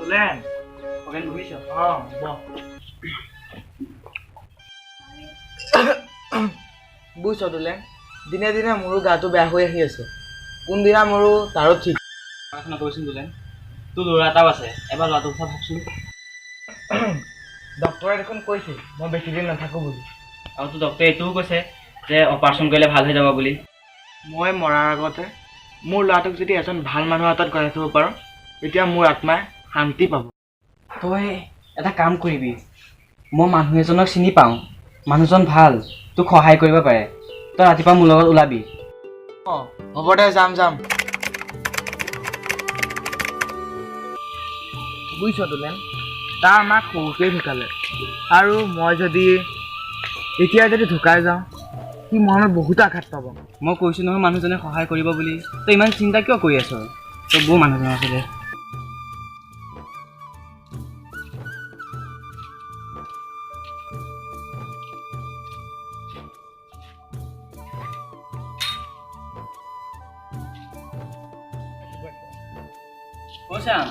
দুলেন। খগেন, বহিছ? অঁ, বহ। বুজিছ দুলেন, দিনে দিনে মোৰো গাটো বেয়া হৈ আহি আছে। কোনদিনা মৰো তাৰো ঠিক। নকৰিচোন দুলেন, তোৰ ল'ৰা এটাও আছে, এবাৰ ল'ৰাটোৰ কথা ভাবচোন। ডক্তৰে দেখোন কৈছিল মই বেছি দিন নাথাকোঁ বুলি। আৰু তোৰ ডক্তৰে এইটোও কৈছে যে অপাৰেশ্যন কৰিলে ভাল হৈ যাব বুলি। মই মৰাৰ আগতে মোৰ ল'ৰাটোক যদি এজন ভাল মানুহৰ হাতত গঢ়াই থ'ব পাৰোঁ, তেতিয়া মোৰ আত্মাই শান্তি পাব। তই এটা কাম কৰিবি, মই মানুহ এজনক চিনি পাওঁ, মানুহজন ভাল, তোক সহায় কৰিব পাৰে। তই ৰাতিপুৱা মোৰ লগত ওলাবি। অঁ, হ'ব দে, যাম যাম। বুজিছ দুলেন, তাৰ মাক সৰুতেই ঢুকালে, আৰু মই যদি এতিয়া যদি ঢুকাই যাওঁ, সি মনত বহুত আঘাত পাব। মই কৈছোঁ নহয় মানুহজনে সহায় কৰিব বুলি, তই ইমান চিন্তা কিয় কৰি আছ? তই বৌ মানুহজনৰ ওচৰলৈ। অ' শ্যাম,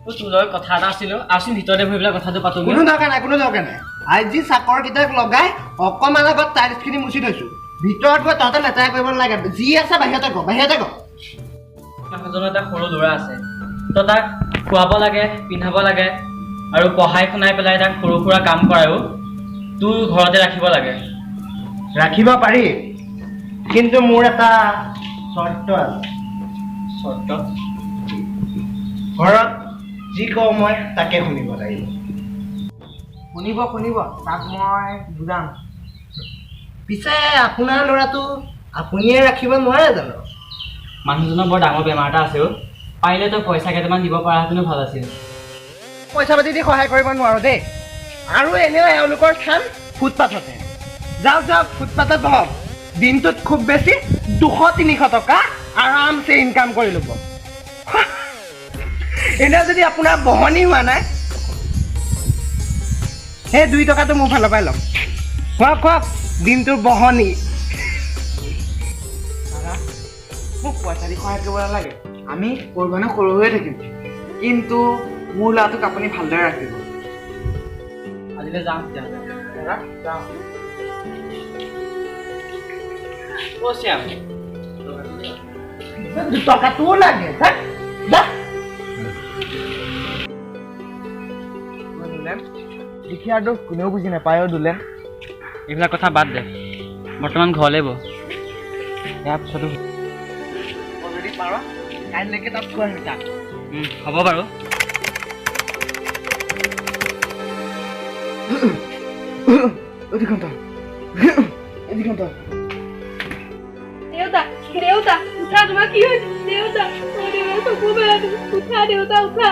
অ' তোৰ লগত কথা এটা আছিলো, আহচোন ভিতৰতে বহি পেলাই কথাটো পাতোঁ। কোনো দৰকাৰ নাই, কোনো দৰকাৰ নাই। আজি চাকৰকেইটাক লগাই অকণমান আগত টাইলছখিনি মুচি থৈছোঁ। ভিতৰত গৈ তহঁতে লেতেৰা কৰিব নালাগে, যি আছে বাহিৰতে ক, বাহিৰতে ক। মানুহজনৰ এটা সৰু ল'ৰা আছে, তই তাক খুৱাব লাগে, পিন্ধাব লাগে আৰু পঢ়াই শুনাই পেলাই তাক সৰু সুৰা কাম কৰায়ো তোৰ ঘৰতে ৰাখিব লাগে। ৰাখিব পাৰি, কিন্তু মোৰ এটা চৰ্ত আছে। চৰ্ত? ঘৰত যি কওঁ মই তাকে শুনিব লাগিব। শুনিব শুনিব, তাক মই বুজাম। পিছে আপোনাৰ ল'ৰাটো আপুনিয়ে ৰাখিব নোৱাৰে জানো? মানুহজনৰ বৰ ডাঙৰ বেমাৰ এটা আছে অ', পাৰিলে তই পইচা কেইটামান দিব পৰাহেঁতেনো ভাল আছিল। পইচা পাতি দি সহায় কৰিব নোৱাৰোঁ দেই, আৰু এনেও এওঁলোকৰ স্থান ফুটপাথতে। যাওক যাওক, ফুটপাথত বহক, দিনটোত খুব বেছি 200-300 টকা আৰামছে ইনকাম কৰি ল'ব। এনেও যদি আপোনাৰ বহনি হোৱা নাই, সেই 2 টকাটো মোৰ ফালৰ পৰাই লওক। খোৱাক খোৱাক, দিনটোৰ বহনি। দাদা, মোক পইচা দি সহায় কৰিব নালাগে, আমি সৰু মানুহ সৰু হৈয়ে থাকিম, কিন্তু মোৰ ল'ৰাটোক আপুনি ভালদৰে ৰাখিব। আজিলৈ যাওঁ তেতিয়াহ'লে। দাদা, যাওঁ। অ' শ্যাম, 2 টকাটোও লাগে, যা যা। দুলেন, দুখীয়াৰ দুখ কোনেও বুজি নাপায়। অ' দুলেন। এইবিলাক কথা বাদ দে, বৰ্তমান ঘৰলৈ বহ, ইয়াৰ পিছতো মই যদি পাৰ কাইলৈকে তাত থৈ আহিবি তাক। হ'ব বাৰু। অধিকন্ত, অধিকন্ত। দেউতা, দেউতা উঠা, তোমাৰ কি হৈছে? দেউতা, অ দেউতা, চকু বেয়া, উঠা দেউতা, উঠা।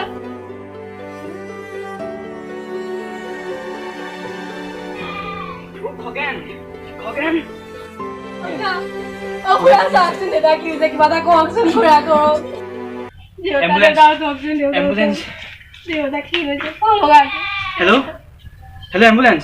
খগেন, খগেন। উঠা। অ খুৰা, চাওকচোন দেউতা কি হৈছে, কিবা এটা কওকচোন খুৰা, কওক। দেউতা। এম্বুলেন্স। দেউতা চাওকচোন, দেউতা। এম্বুলেন্স। দেউতা কি হৈছে? অ ভগৱান। Hello' hello', ambulance.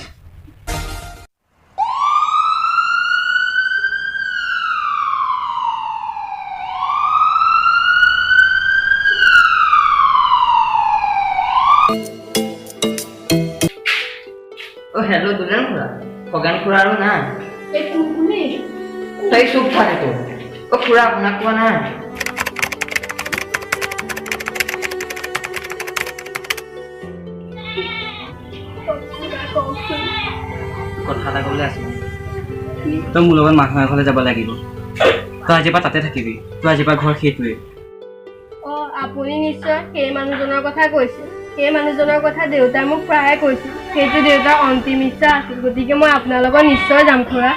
অ' হেল্ল' দুলেন খুৰা, খগেন খুৰা আৰু নাই। এই কোন, কোনে? তই চুপ থাকে তো। অ' খুৰা, আপোনাক কোৱা নাই। খুৰা, কওকচোন। কথা এটা ক'বলৈ আছিল। তই মোৰ লগত মানুহ এঘৰলৈ যাব লাগিব, তই আজিৰ পৰা তাতে থাকিবি, তই আজিৰ পৰা ঘৰ সেইটোৱে। অ আপুনি নিশ্চয় সেই মানুহজনৰ কথা কৈছে। সেই মানুহজনৰ কথা দেউতাই মোক প্ৰায়ে কৈছিল। সেইটো দেউতাৰ অন্তিম ইচ্ছা আছিল, গতিকে মই আপোনাৰ লগত নিশ্চয় যাম খুৰা।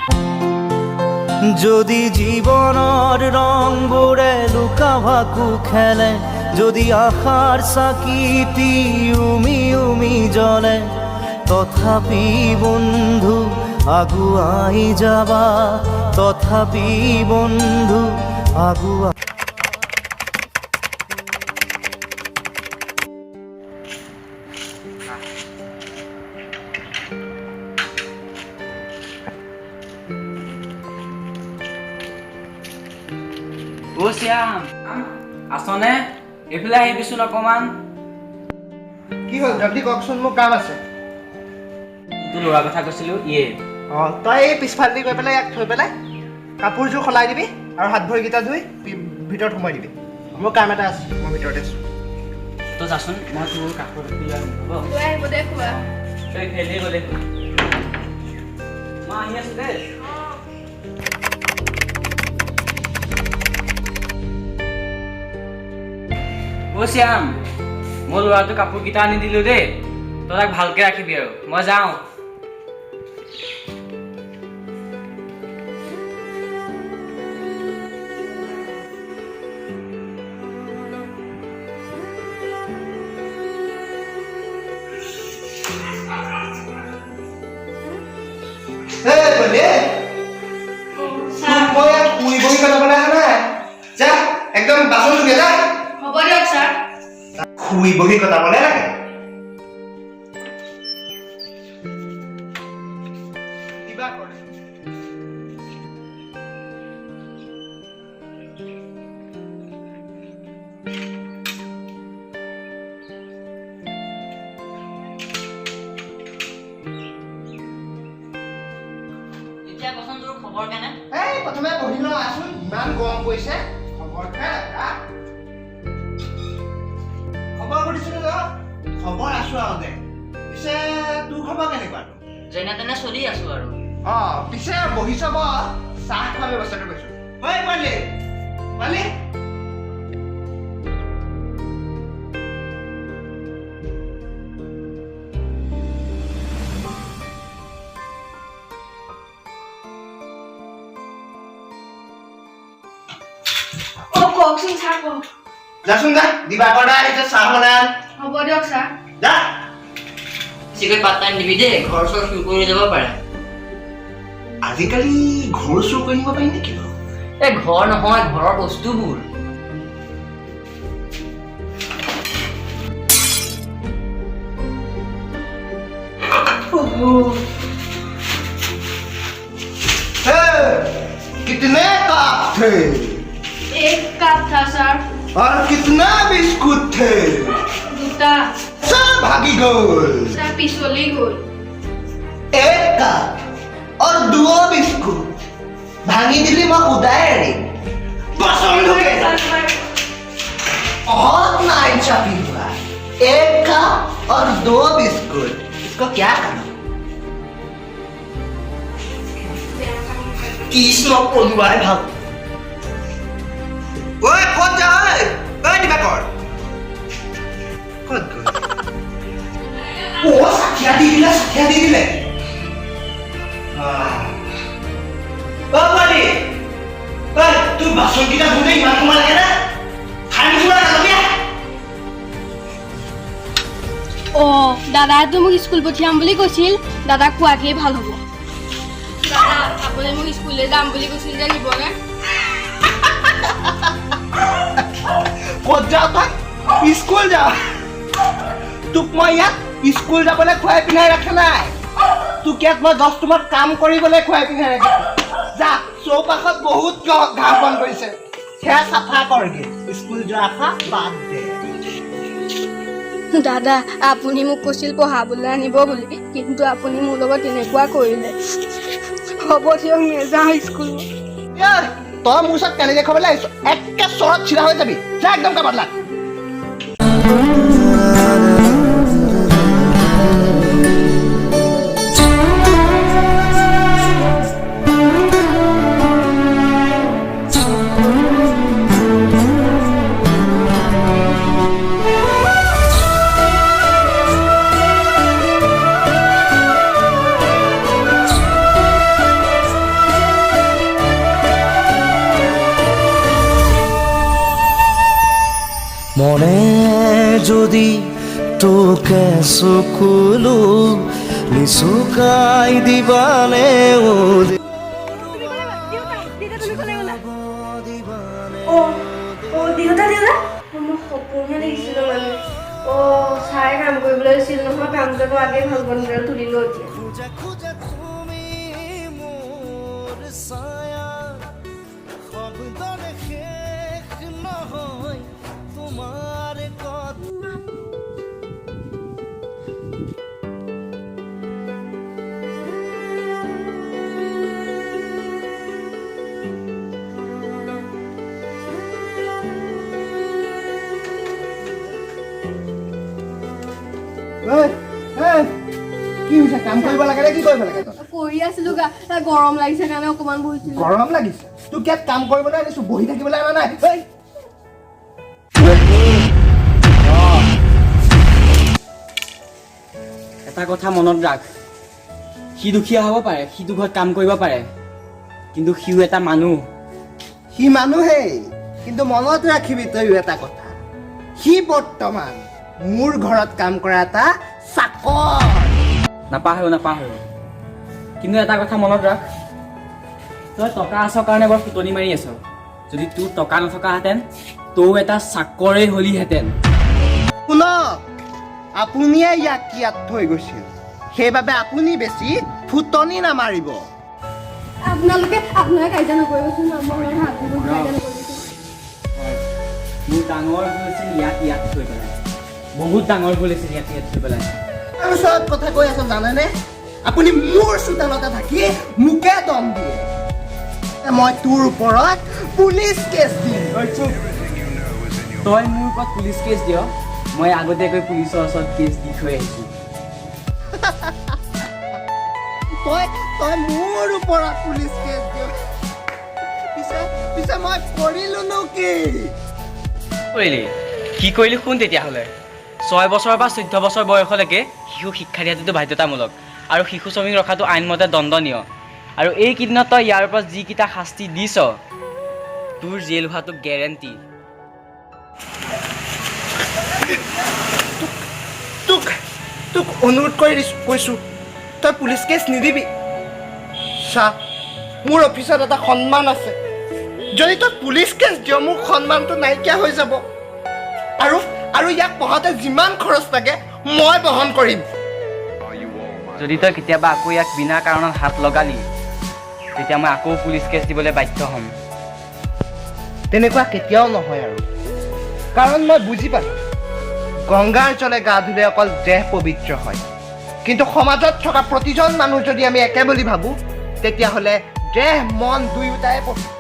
যদি জীৱনৰ ৰংবোৰে লুকা ভাকু খেলে, যদি আশাৰ চাকিটি উমি উমি জ্বলে, তথাপি বন্ধু আগুৱাই যাবা, তথাপি বন্ধু আগুৱা। অ' শ্যাম, আছনে? এইফালে আহিবিচোন অকণমান। কি হ'ল জলদি কওকচোন, মোৰ কাম আছে। তোৰ ল'ৰাৰ কথা কৈছিলোঁ ইয়ে। অঁ, তই এই পিছফালেদি গৈ পেলাই ইয়াক থৈ পেলাই কাপোৰযোৰ সলাই দিবি আৰু হাত ভৰিকেইটা ধুই ভিতৰত সোমাই দিবি। মোৰ কাম এটা আছে, মই ভিতৰতে আছোঁ। তই যাচোন, মই তোৰ কাপোৰ লৈ আহিম, হ'ব? লৈ আহিব দে খুৰা। তই খেলি গ'লে মই আহি আছোঁ দেই। অ' শ্যাম, মই ল'ৰাটো কাপোৰকেইটা আনি দিলোঁ দেই, তই তাক ভালকৈ ৰাখিবি আৰু মই যাওঁ। মই ইয়াত শুই বহি পেলাবলৈ অহা নাই। যা, একদম বাচন ধুগে যা। হ'ব দিয়ক ছাৰ। শুই বহি কটাবলৈ লাগে। কিবা কৰে। এতিয়া কচোন তোৰ খবৰ কেনে? এই প্ৰথমে বহি লওঁ, আচোন, ইমান গৰম পৰিছে। খবৰ খবৰ সুধিছিলো ন, খবৰ আছো আৰু দে। পিছে তোৰ খবৰ কেনেকুৱা? যেনে তেনে চলি আছো আৰু। অঁ, পিছে বহি চাব, চাহ খোৱা ব্যৱস্থাটো কৰিছো। ঐ পোৱালি, পোৱালি, অ' কওকচোন ছাৰ, কওক। যাচোন যা, দিবাকৰ দা আহিছে, চাহ বনাই আন। হ'ব দিয়ক ছাৰ। যা। বেছিকৈ পাত্তা নিদিবি দেই, ঘৰ চৰ চুৰ কৰি যাব পাৰে। আজিকালি ঘৰ চুৰ কৰি নিব পাৰি নেকি বাৰু? এই ঘৰ নহয়, ঘৰৰ বস্তুবোৰ। कितने कप थे? एक काप था सर। और कितना बिस्कुट थे? দুটা। सब भागी गल। ছাৰ পিছলি গ'ল। एक কাপ और दो বিস্কুট ভাঙি দিলি, মই উদাই এৰিম। বাচন ধুগে। बहुत नाइंसाफी हुआ, एक कप और दो बिस्कुट, इसको क्या करूं? কৃষ্ণ, পলোৱাই ভাল। ঐ, ক'ত যা? ঐ, ঐ দিবাকৰ, ক'ত গ'ল? অ' চাঠিয়া দি দিলে, চাঠিয়া দি দিলে। অ' পোৱালি, ঐ, তোৰ বাচনকেইটা ধুওঁতে ইমান সময় লাগে নে? খাই নোযোৱা নালাগে। অ' দাদাইতো মোক স্কুল পঠিয়াম বুলি কৈছিল, দাদাক কোৱাকেই ভাল হ'ব। দাদা, আপুনি মোক স্কুললৈ যাম বুলি কৈছিল যে, নিবনে? ক'ত যাওঁ তই? স্কুল যাওঁ? তোক মই ইয়াত স্কুল যাবলৈ খুৱাই পিন্ধাই ৰখা নাই। তোক ইয়াত মই 10 ৰুমত কাম কৰিবলৈ খুৱাই পিন্ধাই ৰাখিছোঁ। যা, চৌপাশত বহুত ঘাঁহ বন কৰিছে, সেয়া চাফা কৰগে। স্কুল যোৱা আশা বাদ দে। দাদা, আপুনি মোক কৈছিল পঢ়াবলৈ আনিব বুলি, কিন্তু আপুনি মোৰ লগত তেনেকুৱা কৰিলে। হ'ব দিয়ক, নেযাওঁ স্কুল। তই মোৰ ওচৰত কেনেকৈ খাবলৈ আহিছ? একে চৰত চিধা হৈ যাবি। যা, একদম কামত লাগ। মনে যদি তোকে চকুলো নিচুকাই দিবানে। অ' দেউতা, দেউতা, মই সপোনহে দেখিছিলোঁ মানে। অ' ছাৰে কাম কৰিবলৈ দিছিল নহয়, কামটো আকৌ আগেই ভাল বন্ধ তুলি লৈ এতিয়া। খোজা খোজা তুমি মোৰ ছায়া, শব্দৰে শেষ নহয় তোমাৰ কথা। কি হৈছে? কাম কৰিব লাগে নে কি কৰিব লাগে তই? কৰি আছিলো, গা গৰম লাগিছে কাৰণে অকণমান বহিছিলো। গৰম লাগিছে? তোক ইয়াত কাম কৰিবলৈ আনিছো, বহি থাকিবলৈ অনা নাই। ঐ এটা কথা মনত ৰাখ, সি দুখীয়া হ'ব পাৰে, সিটো ঘৰত কাম কৰিব পাৰে, কিন্তু সিও এটা মানুহ। সি মানুহেই, কিন্তু মনত ৰাখিবি তইও এটা কথা, সি বৰ্তমান মোৰ ঘৰত কাম কৰা এটা চাকৰ। নাপাহৰো নাপাহৰো, কিন্তু এটা কথা মনত ৰাখ, তই টকা আছ কাৰণে বৰ ফুটনি মাৰি আছ। যদি তোৰ টকা নথকাহেঁতেন তইও এটা চাকৰেই হ'লিহেঁতেন। শুনক, আপুনিয়ে ইয়াক ইয়াত থৈ গৈছিল, সেইবাবে আপুনি বেছি ফুটনি নামাৰিব। আপোনালোকে আপোনালোকে কাজিয়া নকৰিবচোন, মোৰ হাত কাজিয়া নকৰিবচোন। মোৰ ডাঙৰ ভুল আছিল ইয়াক ইয়াত থৈ পেলাই, বহুত ডাঙৰ ভুল আছিল ইয়াক ইয়াত থৈ পেলাই। আৰু চব কথা কৈ আছ জানেনে? আপুনি মোৰ চোতালতে থাকি মোকে দম দিয়ে। মই তোৰ ওপৰত পুলিচ কেছ দিম। তই মোৰ ওপৰত পুলিচ কেছ দিয়, মই আগতীয়াকৈ পুলিচৰ ওচৰত কেছ দি থৈ আহিছোঁ। তই তই মোৰ ওপৰত পুলিচ কেছ দিয়? পিছে পিছে মই কৰিলোনো কি? কৰিলি কি কৰিলি শুন তেতিয়াহ'লে। 6 বছৰৰ পৰা 14 বছৰ বয়সলৈকে শিশুক শিক্ষা দিয়াটোতো বাধ্যতামূলক আৰু শিশু শ্ৰমিক ৰখাটো আইনমতে দণ্ডনীয়। আৰু এইকেইদিনত তই ইয়াৰ ওপৰত যিকেইটা শাস্তি দিছ, তোৰ জেল হোৱাটো গেৰেণ্টি। তোক তোক অনুৰোধ কৰি দিছোঁ, কৈছোঁ, তই পুলিচ কেছ নিদিবি। চা, মোৰ অফিচত এটা সন্মান আছে, যদি তই পুলিচ কেছ দিয় মোৰ সন্মানটো নাইকিয়া হৈ যাব। আৰু আৰু ইয়াক পঢ়াওঁতে যিমান খৰচ লাগে মই বহন কৰিম। যদি তই কেতিয়াবা আকৌ ইয়াক বিনা কাৰণত হাত লগালি, তেতিয়া মই আকৌ পুলিচ কেছ দিবলৈ বাধ্য হ'ম। তেনেকুৱা কেতিয়াও নহয় আৰু, কাৰণ মই বুজি পালোঁ গংগাৰ জলে গা ধুলে অকল দেহ পবিত্ৰ হয়, কিন্তু সমাজত থকা প্ৰতিজন মানুহ যদি আমি একে বুলি ভাবোঁ, তেতিয়াহ'লে দেহ মন দুয়োটাই পবিত্ৰ।